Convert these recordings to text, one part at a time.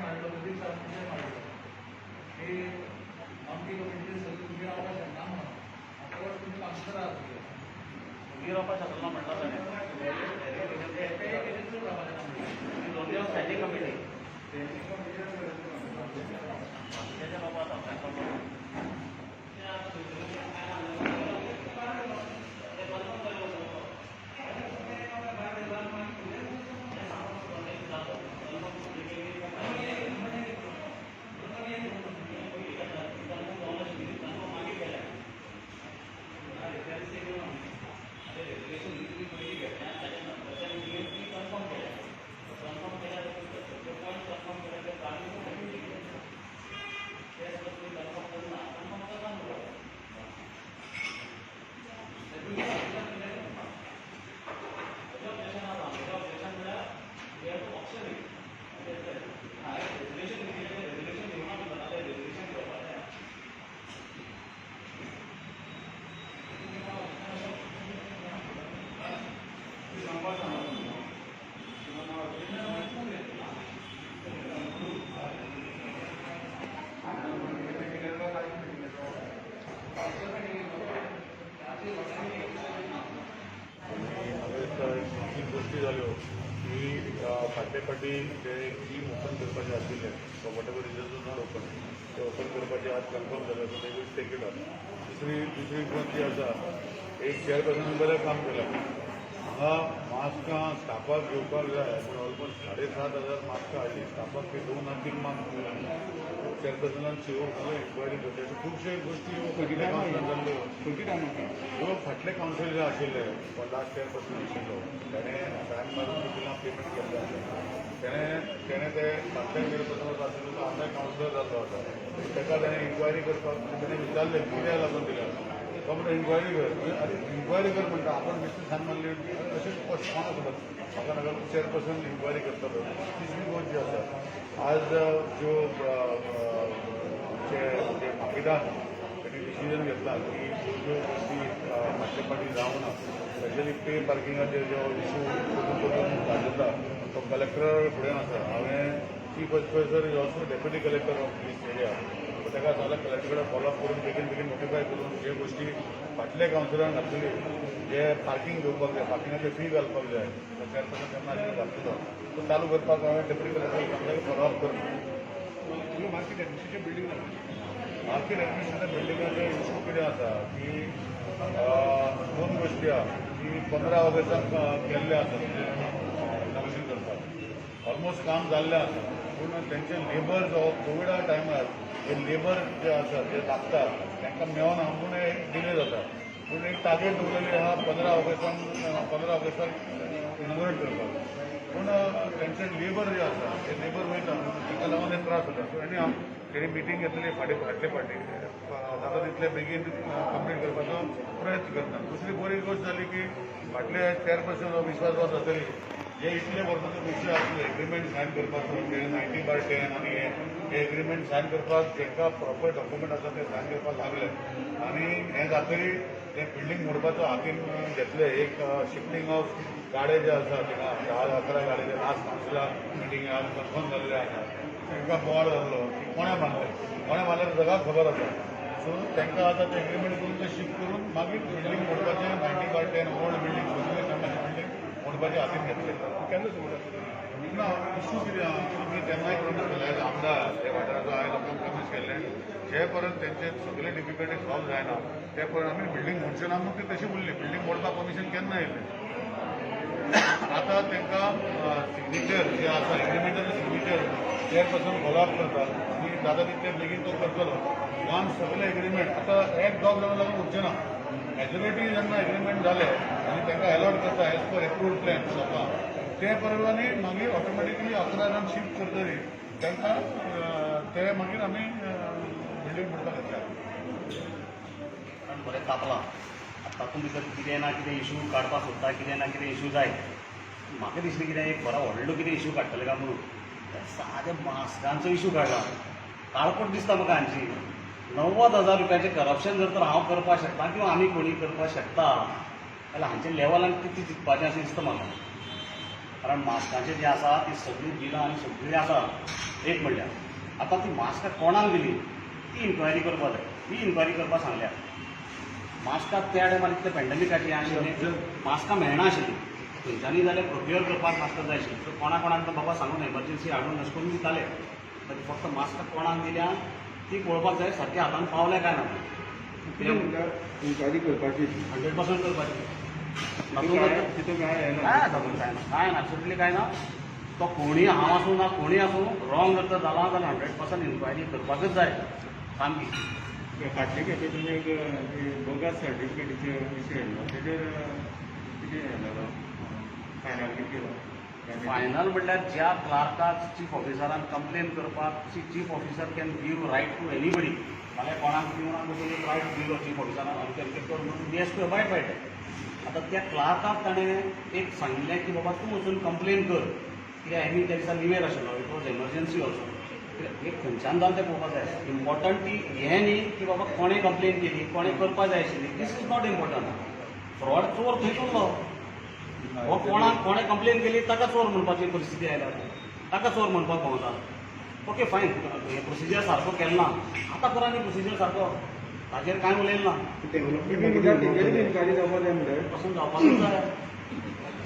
मारलो, प्रदीप सावंताचेर मारलो की आमची कमिटी सगळी उबी रावपाक शकना म्हणून. आतां तुमी काउन्सिलर आहात तुगे. उबी रावपाक शकना म्हणटा ताणें. ते एक एजन्सी रावपाचें ना म्हणलें. Only standing committee. बाकीच्या बाबा आतां कांय खबर ना. आणि हांवें तीन गोश्टी जाल्यो की फाटले फावटी जे जीम ओपन करपाचें आशिल्लें, for whatever reason not open, ते ओपन करपाचें आज कन्फर्म जालें, so they will take it up. दुसरी गोश्ट जी आसा, एक चेअरपर्सनान बरें काम केलां. हांगा मास्कां स्टाफाक घेवपाक जाय पूण ऑलमोस्ट 7500 मास्कां हाडली. स्टाफाक ती दोन ना तीन मास्क मेळ्ळे. चेअरपर्सनान सीओ इन्क्वायरी करची. अश्यो खुबश्यो गोश्टी फाटल्या कावन्सिलान जाल्ल्यो. ह्यो फाटले कावन्सिल जे आशिल्ले, लास्ट चेअरपर्सन आशिल्लो, तेणें सायन मारून बिलां पेमेंट केल्लें आसा. तेणें ते फाटल्या चेअरपर्सन आशिल्लो, तो आतांय कावन्सिलर जाल्लो आसा. ताका तेणें इन्क्वायरी करपाक तेणें विचारलें, कित्याक लागून दिल्या? तो म्हणटा, इन्क्वायरी कर. म्हणजे अरे, इन्क्वायरी कर म्हणटा, आपण बेश्टी सायन मारली, अशें कशें कोणाक खबर? म्हाका नाका, चेअरपर्सन इन्क्वायरी करतलो. तिसरी गोश्ट जी आसा, आज ज्यो आमचे जे मार्केटान तेणी डिसिजन घेतला की ज्यो ज्यो गोश्टी फाटले फावटी जावना, स्पेशली पे पार्किंगाचेर जो इशू करून करून गाजयता, तो कलेक्टर फुडें आसा. हांवें, chief officer is also deputy collector of this area, ताका सांगलें, कलेक्टर कडेन फॉलोअप करून बेगीन बेगीन नोटिफाय करून जे गोश्टी फाटल्या कावन्सिलान घातलेली, जे पार्किंग घेवपाक जाय, पार्किंगाचे फी घालपाक जाय, तो चेअरपर्सन केन्ना आशिल्लो घातलेलो, तो चालू करपाक हांवें डेप्युटी कलेक्टर सांगलें, फॉलोअप कर. Market administration building. Market administration बिल्डिंगाचे इशू कितें आसा की दोन गोश्टी आहा की 15 ऑगस्टाक केल्ले आसा, म्हणजे इनॉग्रेशन करपाक ऑलमोस्ट काम जाल्लें आसा, पूण तेंचे लेबर जो कोविडा टायमार जे लेबर जे आसा, जे लागता, तांकां मेळना म्हूण एक डिले जाता. पूण एक टार्गेट दवरलेली आहा 15 ऑगस्टाक, 15 ऑगस्टाक इनॉग्रेट करपाक. पूण तेंचे लेबर जे आसा, ते लेबर वयता, तांकां लागून हे त्रास जाता. सो आनी हांव तेणी मिटींग घेतली फाटीं फाटले फावटी, जाता तितले बेगीन कंप्लीट करपाचो प्रयत्न करता. दुसरी बरी गोश्ट जाली की फाटले चेअरपर्सन विश्वासवाद जातली, जे इतले वर्सांचो विशय आसलो एग्रीमेंट सायन करपाचो, ते 90/10 आनी हे एग्रीमेंट सायन करपाक जेंका प्रॉपर डॉक्युमेंट आसा ते सायन करपाक लागले आनी हें जातरी ते बिल्डींग मोडपाचो हातीन घेतले. एक शिफ्टींग ऑफ गाडे जे आसा थिंगा, 10-11 गाडे जे लास्ट कावन्सिला मिटींग आज कन्फर्म जाल्ले आसा. तांकां बोवाळ जाल्लो की कोणें मारलें, कोणें मारलें जगाक खबर आसा. सो तांकां आतां ते एग्रीमेंट करून ते शिफ्ट करून मागीर बिल्डींग मोडपाचें, 90/10 ओल्ड बिल्डींग, सोशल बिल्डींग मोडपाचें हातीन घेतले. केन्ना सुरू जातलें? ना, इशू कितें आहा, आमी तेन्नाय प्रॉमीस केलें, एज आमदार हे वाठाराचो हांवें लोकांक प्रॉमीस केल्लें, जे पर्यंत तेंचे सगळे डिफिकल्टी सॉल्व जायना ते पर्यंत आमी बिल्डींग मोडचे ना म्हूण. ती तशी उरली. बिल्डींग मोडपाक परमिशन केन्ना येयलें? आतां तांकां सिग्नेचर जे आसा, एग्रीमेंटाचे सिग्नेचर चेअरपर्सन फॉलोअप करता आनी जाता तितले बेगीन तो करतलो. वन सगळे एग्रीमेंट आतां एक दोग जाणां लागून उरचे ना. मेजॉरिटी जेन्ना एग्रीमेंट जाले आनी तांकां एलॉट करता एज पर एप्रूव्ड प्लॅन शॉपां, ते प्रमाणे मागीर ऑटोमॅटिकली 11 जाण शिफ्ट करतरी तांकां ते मागीर आमी बिल्डींग मोडपाक घेतल्या. कारण बरें तापलां. आतां तातूंत भितर कितें ना कितें इशू काडपाक सोदता, कितें ना कितें इशू जायत. म्हाका दिसलें कितें एक बरो व्हडलो कितें इशू काडटले काय म्हणून, सादें मास्कांचो इशू काडला. काळपट दिसता म्हाका हांची. 90,000 रुपयाचें करप्शन जर तर हांव करपाक शकता किंवा आमी कोणी करपाक शकता जाल्यार हांचे लेवलान कितें चिंतपाचें अशें दिसता म्हाका. कारण मास्काचें जें आसा ती सगळीं बिलां आनी सगळीं आसा. एक म्हणल्यार आतां ती मास्कां कोणाक दिली ती इन्क्वायरी करपा जाय. ती इन्क्वायरी करपाक सांगल्या. मास्कां त्या टायमार इतलें पॅन्डमिकाचें हें आशिल्लें, मास्कां मेळना आशिल्लीं. खंयच्यानूय जाल्यार प्रोक्युअर करपाक मास्कां जाय आशिल्लीं. सो कोणा कोणाक तर बाबा सांगून एमर्जन्सी हाडून अशें करून दिताले. तर फक्त मास्कां कोणाक दिल्या ती पळोवपाक जाय, सारकें हातान पावल्या काय ना. कितें म्हणटा, इन्क्वायरी करपाची? 100% करपाची. तितून काय, तितून काय येना? काय तातूंत काय ना, काय ना, एब्सोल्युटली काय ना. तो कोणूय, हांव आसूं ना कोणूय आसूं, रॉंग जर तर जाला जाल्यार 100% इन्क्वायरी करपाकच जाय सामकी. फाटले खेपे तुमी एक बोगस सर्टिफिकेटीचे विशय येयल्लो, तेजेर कितें हें जालो, फायनल कितें केलो? फायनल म्हणल्यार ज्या क्लार्काक चीफ ऑफिसरान कंप्लेन करपाक, chief officer can give right to anybody. जाल्यार कोणाक दिवना पसून एक रायट दिलो चीफ ऑफिसरान, अमकें अमकें कर म्हणून, he has to abide by that. आतां त्या क्लार्काक ताणें एक सांगिल्लें की बाबा तूं वचून कंप्लेन कर, कित्याक आमी त्या दिसा लिवेर आशिल्लो, it was emergency also. कित्याक एक खंयच्यान जालें तें पळोवपाक जाय. इम्पॉर्टंट ती हें न्ही की बाबा कोणें कंप्लेन केली, कोणें करपाक जाय आशिल्ली, this is not important. Fraud, चोर थंयच उरलो. हो कोणाक कोणें कंप्लेन केली ताका चोर म्हणपाची परिस्थिती आयल्या, ताका चोर म्हणपाक भोंवता. ओके फायन, हे प्रोसिजर सारको केलो ना, आतां करा न्ही प्रोसिजर सारको, ताजेर कांय उलयलें ना. तुमी म्हणटा तेजेर बी इन्क्वायरी जावपाक जाय म्हणटा? पसून जावपाकूच जाय.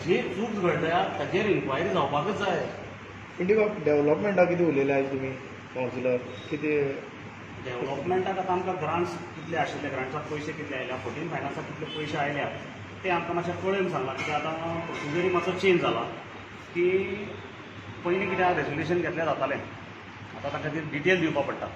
जी चूक घडल्या ताजेर इन्क्वायरी जावपाकच जाय. पिंटी बाब, डेव्हलपमेंटाक कितें उलयले आयज तुमी कावन्सिलर कितें? डेव्हलपमेंटाक आतां आमकां ग्रांट्स कितले आशिल्ले, ग्रांट्साक पयशे कितले आयल्या, 14 फायनान्साक कितले पयशे आयल्या ते आमकां मातशें कळोवन सांगलां. कित्याक आतां प्रोसिजरूय मातसो चेंज जाला की पयलीं कितें रेजोल्युशन घेतलें जातालें, आतां ताका खातीर डिटेल दिवपा पडटा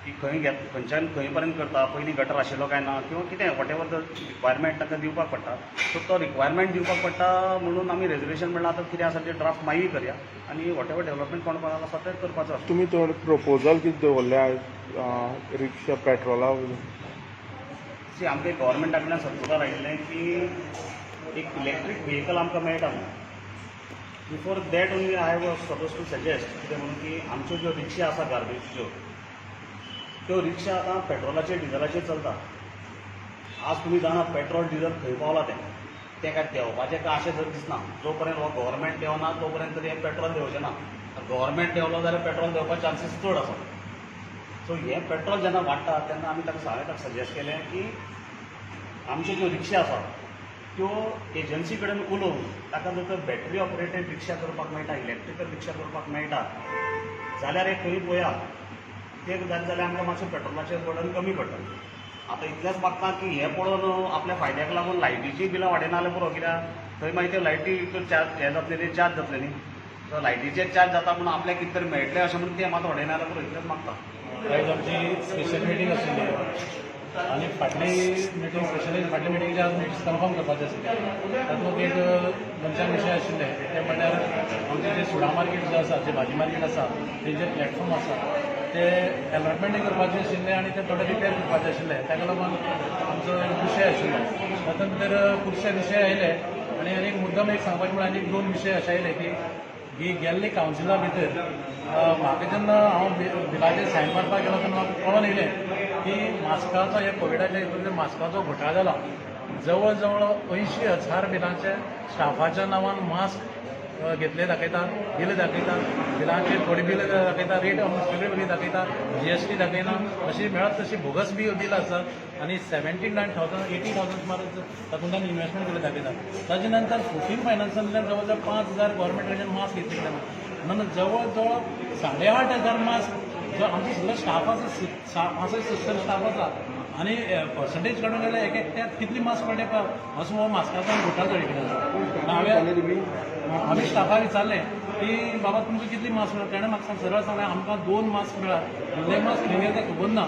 की खंय घेत, खंयच्यान खंय पर्यंत करता, पयलीं गटर आशिल्लो काय ना किंवा कितें, what ever the requirement ताका दिवपाक पडटा. सो तो रिक्वायरमेंट दिवपाक पडटा म्हणून आमी रेजोल्युशन म्हणल्यार आतां कितें आसा तें ड्राफ्ट मागीर करया आनी what ever development कोण कोणाक आसा तें करपाचो आसा. तुमी थोडे प्रपोजल कितें दवरले आयज रिक्षा पेट्रोला? सी, आमकां गव्हर्मेंटा कडल्यान सर्कुलर आयिल्लें की एक इलेक्ट्रीक व्हेकल आमकां मेळटा म्हणून. Before that only I was suppose to suggest कितें म्हणून की आमच्यो ज्यो रिक्षा आसा गार्बेजच्यो, त्यो रिक्षा आतां पेट्रोलाचेर डिझलाचेर चलता. आज तुमी जाणा पेट्रोल डिझल खंय पावला तें. तें काय देंवपाचें काय अशें जर दिसना. जो पर्यंत हो गव्हर्मेंट देंवना तो पर्यंत तें पेट्रोल देंवचें ना. गव्हर्मेंट देंवलो जाल्यार पेट्रोल देंवपाचे चान्सीस चड आसा. सो हें पेट्रोल जेन्ना वाडटा तेन्ना आमी ताका, हांवें ताका सजेस्ट केलें की आमच्यो ज्यो रिक्षा आसा त्यो एजन्सी कडेन उलोवन ताका जर तर बॅटरी ऑपरेटेड रिक्षा करपाक मेळटा, इलेक्ट्रिकल रिक्षा करपाक मेळटा जाल्यार एक खंय पळया. तें जालें जाल्यार आमकां मातशें पेट्रोलाचें बर्डन कमी पडटलें. आतां इतलेंच मागता की हें पळोवन आपल्या फायद्याक लागून लायटीचीय बिलां वाडयना जाल्यार पुरो, कित्याक थंय मागीर त्यो लायटी चार्ज हें जातलें न्ही, चार्ज जातलें न्ही. सो लायटीचेर चार्ज जाता म्हणून आपल्याक कितें तरी मेळटलें अशें म्हणून तें मात वाडयना जाल्यार पुरो, इतलेंच मागता. आयज आमची स्पेशल मिटींग आशिल्ली आनी फाटली मिटींग स्पेशली फाटल्या मिटिंगेचे आज मिनिट्स कन्फर्म करपाचे आशिल्ले. तातूंत एक दोन चार विशय आशिल्ले, ते म्हणल्यार आमचे जे सुडा मार्केट जे आसा, जे भाजी मार्केट आसा, तेंचे प्लॅटफॉर्म आसा ते डेव्हलपमेंटय करपाचे आशिल्ले आनी ते थोडे रिपेर करपाचे आशिल्ले. ताका लागून आमचो एक विशय आशिल्लो. तातूंत भितर खुबशे विशय आयले आनी आनी एक मुद्दम एक सांगपाचें म्हणल्यार आनी दोन विशय अशे आयले की ही गेल्ले कावन्सिला भितर म्हाका जेन्ना हांव बिलाचेर सायन मारपाक गेलो तेन्ना म्हाका कळोन येयलें की मास्काचो, ह्या कोविडाच्या हितून मास्काचो घोटाळो जाला. जवळ जवळ 80,000 बिलांचे स्टाफाच्या नांवान मास्क घेतले दाखयता, बिल दाखयता, बिलांचेर थोडी बिल दाखयता, रेट सगळी बरी दाखयता, जीएसटी दाखयना, अशी मेळत तशी बोगस बी बिल आसात आनी 79,000, 80,000 सुमार तातूंतल्यान इन्व्हेस्टमेंट केले दाखयता. ताजे नंतर 14 फायनान्सांतल्यान जवळ जवळ 5,000 गव्हर्मेंट कडल्यान मास्क घेतले म्हणून जवळ जवळ 8,500 मास्क जो आमचो सगळो स्टाफ आसा, 570 स्टाफ आसा आनी पर्संटेज काडून गेल्यार एक एकट्याक कितली मास्क पडले पळय, असो हो मास्काचो घोटाळो जाल्ले कडेन आसा. हांवें आमी स्टाफाक विचारलें की बाबा तुमकां कितली मास्क मेळ्ळा? तेणें म्हाका सरळ सांगलें, आमकां दोन मास्क मेळ्ळा, इल्ले मास्क खंय गेले ते खबर ना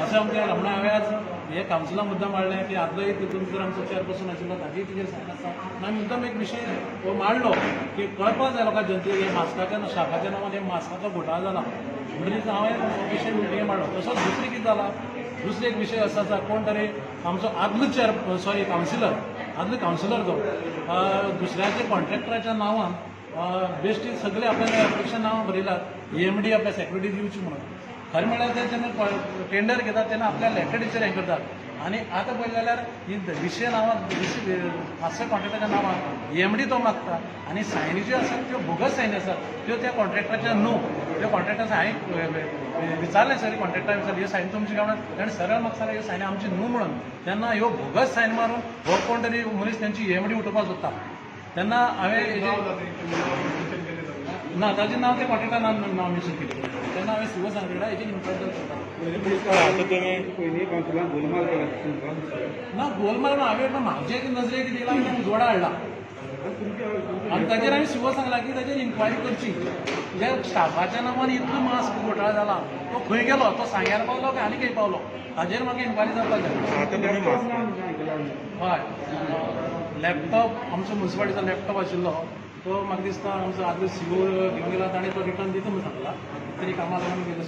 अशें आमचें. म्हणून हांवें आज हे कावन्सिला मुद्दम हाडलें की आदलोय तितून भितर आमचो चेअरपर्सन आशिल्लो, ताजीय तिजेर सायन आसा आनी आमी मुद्दम एक विशय हो मांडलो की कळपाक जाय लोकांक जनतेक, हे मास्काच्या स्टाफाच्या नांवान हे मास्काचो घोटाळो जाला म्हणटकीच हांवें हो विशय मिटिंगे मांडलो. तसोच दुसरें कितें जाला, दुसरो एक विशय असो आसा, कोण तरी आमचो आदलो चेअर सॉरी कावन्सिलर, आदलो कावन्सिलर तो दुसऱ्याच्या कॉन्ट्रॅक्टराच्या नांवान बेश्टी सगळे आपल्या एप्लिकेशन नांवां बरयलात, ईएमडी आपल्या सेक्युरिटी दिवची म्हणून. खरें म्हणल्यार ते जेन्ना टेंडर घेतात तेन्ना आपल्या लेटरीचेर हें करतात. आनी आतां पळयलें जाल्यार ही विशय नांवां खासगी कॉन्ट्रॅक्टराच्या नांवान एमडी तो मागता आनी सायनी ज्यो आसात त्यो बोगस सायनी आसात, त्यो त्या कॉन्ट्रॅक्टराच्या न्हू. त्यो कॉन्ट्रॅक्टर हांवें विचारलें सर कॉन्ट्रॅक्टर, विचारलें ह्यो सायन तुमची काय म्हणून. ताणें सरळ म्हाका सांगलें ह्यो सायनी आमची न्हू म्हणून. तेन्ना ह्यो बोगस सायन मारून हो कोण तरी मनीस तेंची एमडी उठोवपाक सोदता. तेन्ना हांवें ना ताजें नांव ते कॉन्ट्रॅक्टर नांव मेन्शन केलें. तेन्ना हांवें सिवो सांगलें हेजेर इन्क्वायरी करता. आतां तुमी पयलीं कावन्सिलान गोलमाल केला तुमकां. ना, गोलमाल ना. हांवें म्हाजे नजरेक कितें येयलां हांवें उजवाडा हाडला आनी ताजेर हांवें सिवो सांगला की ताजेर इन्क्वायरी करची. ज्या स्टाफाच्या नांवान इतलो मास्क घोटाळा जाला तो खंय गेलो, तो सांग्यार पावलो काय आनी खंय पावलो, हाजेर म्हाका इन्क्वायरी जावपाक जाय. आतां तुमी मास्क हय, लॅपटॉप आमचो मुन्सिपालिटीचो लॅपटॉप आशिल्लो तो म्हाका दिसता आमचो आदलो सिओ घेवन गेला, ताणें तो रिटर्न दिता म्हणून सांगला. तरी कामाक लागून गेलो.